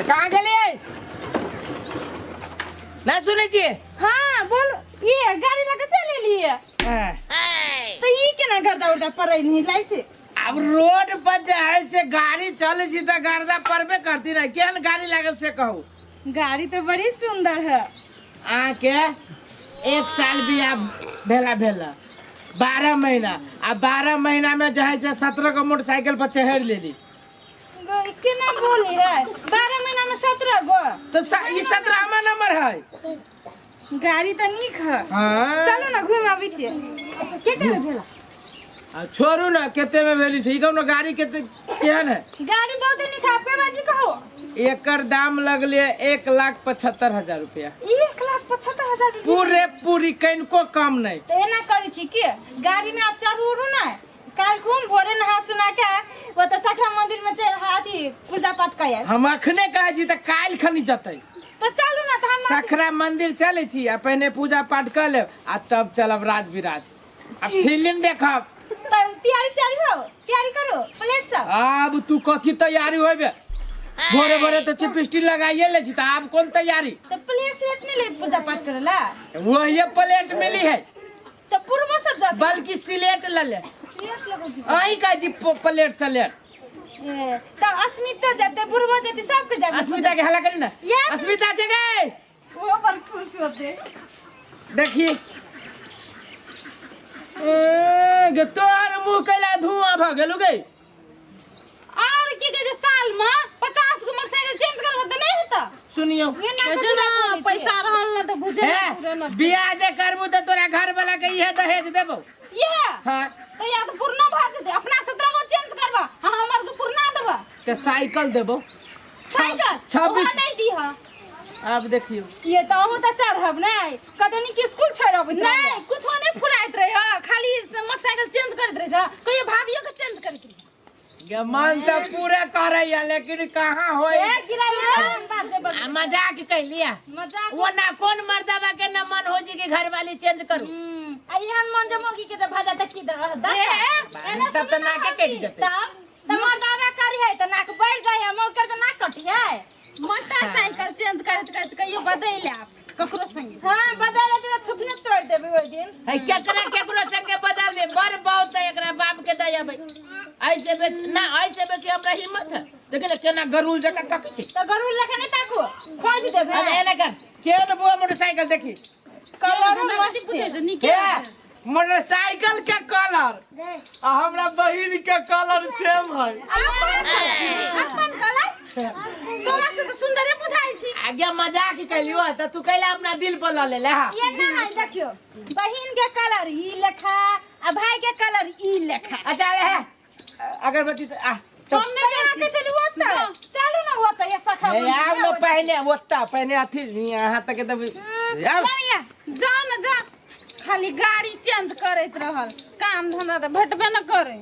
कहाँ गेलियै? नहि सुनै छियै? हाँ बोल। ये गाड़ी लगे चल एलियै। हाँ। तऽ ई केना गर्दा उर्दा पड़ै नहीं लाई छै? आब रोड पर जे है से गाड़ी चलै छी तऽ गर्दा पड़बे करती ने। केहन गाड़ी लागल से कहू। गाड़ी तो बड़ी सुंदर है। अहाँके एक साल बियाह भेला भेला 12 महीना आ 12 महीना में जे है से 17 गो मोटरसाइकिल पर चढ़ि लेली। केना बोली है? 12 महीना में 17 गो? तो ई 17वां नंबर है। गाड़ी तो नीक है। हाँ। चलो ना घूम आबै छियै। कते में भेला? आ छोड़ू ना कते में भेली से। ई कहू ना गाड़ी कते केहन है? गाड़ी बहुत नीक है। आपके बाजी कहो। एकर दाम लगले 1,75,000 रुपया। 1,75,000 रुपया? पूरे पूरी कनिको कम नहीं। तो एना करै छी के गाड़ी में आप चढ़ू उड़ू ना, काल घूम भोरे नहा सुना के वो तो सखरा मंदिर में चल अथी पूजा पाठ कर। हम अखने कहै छी तऽ काल्हि खनी जतै। तो चलू ना तऽ हम सखरा मंदिर चलै छी आ पहिने पूजा पाठ कर लेब आ तब चलब राज बिराज आ फिल्म देखब। तब तैयारी तैयारी हो, तैयारी करो प्लेट सब। आब तू कथी तैयारी होबे? भोरे भोरे तऽ चिपिस्टी लगाइए ले छी तऽ आब कोन तैयारी? तो प्लेट स्लेट नहीं ले पूजा पाठ करे ला? वही प्लेट मिली है। तो पूर्व सब जाते। बल्कि सिलेट ले ले। सिलेट लगो जी। अहीं का जी प्लेट सलेट। ए, तो अस्मिता जाते पूर्व जाते सबके जाते। अस्मिता के हला करी ना। यस। अस्मिता छे गए। वो बड़ खुश होते। देखिए। ए, गे तोहर मुंह कैला धुआं भ गेलु गे। और की कहै छै साल में 50 गो मोटरसाइकिल चेंज करबो तऽ नहीं होता। सुनियो। ये ना कहै छै ना, पैसा रहल ना तऽ बुझे ना पूरे ना। बियाह जे करबू तऽ तोरा घर वाला के इहे दहेज देबो। इहे? हाँ। तऽ या तऽ पुरना भऽ जेतै। अपना 17 गो चेंज करबा, हाँ, हमर के पुरना देबा। तऽ साइकिल देबो। साइकिल? 26। ओहो नहीं दीह। आब देखियो। ये तऽ अहूँ तऽ चढ़ब नहि, कतनी के स्कूल छोड़ि अबैत रहियै। नहि, कुछो नहि फुराइत रहै, हँ, खाली मोटरसाइकिल चेंज करैत रहै छै, कहियो भाभियो के चेंज करैत रहै। गे मन तऽ पूरे करैया लेकिन कहाँ होय। ए, गिराइए, बात जे बड़- आ मजाक कैलिया। मजाक। वो ना कोन मर्दबा के ना मन हो जी कि घरवाली चेंज करू। आ एहन मन जे मौगी के जे भजा तऽ की दऽ- दऽ- ए, एना तब तऽ नाके कटि जेतै। तब तऽ मर्दाना करी है तऽ नाक बढ़ि जाइ है, मौगी के तऽ नाक कटी है। मोटरसाइकिल चेंज करैत करैत कहियो बदलि आयब ककरो संगे। हाँ, बदलि आयब तऽ थुकने तोड़ि देबै ओहि दिन। है, केकरा केकरो संगे बदल दे, बड़ बहुत है एकरा बाप के दया भाई। ऐसे बेसी ना, ऐसे बेसी हमरा हिम्मत है। देखी ना केना गरुल जकाँ तकै छै। तऽ गरुल लखा नहि ताकू, खोजि देबै। अरे एना कर, केहन बुआ मोटरसाइकिल देखी। कलरो हमरा मस्त बुझै है। छै, नीके हे, लगै छै। मोटरसाइकिल के कलर आ हमरा बहिन के कलर सेम है। अपन कलर तोरा से तऽ सुंदरे बुझाइ छी। आगे मजाक कैलियो तऽ तू कैला अपना दिल पर लऽ लेले। हाँ। ये ना है, देखियो बहिन के कलर ई लेखा आ भाई के कलर ई लेखा। अच्छा है अगरबत्ती तऽ आ, चल। हम नहि अहाँ के चलू ओतऽ, चलू ना ओतऽ, ये सखा हे, मंदिर आब में ना ओतऽ। पहले ओतऽ, पहले अथी यहाँ तक के तब आब। जा ना जा, खाली गाड़ी चेंज करैत रहल, काम धंधा तऽ भेटबे न करे।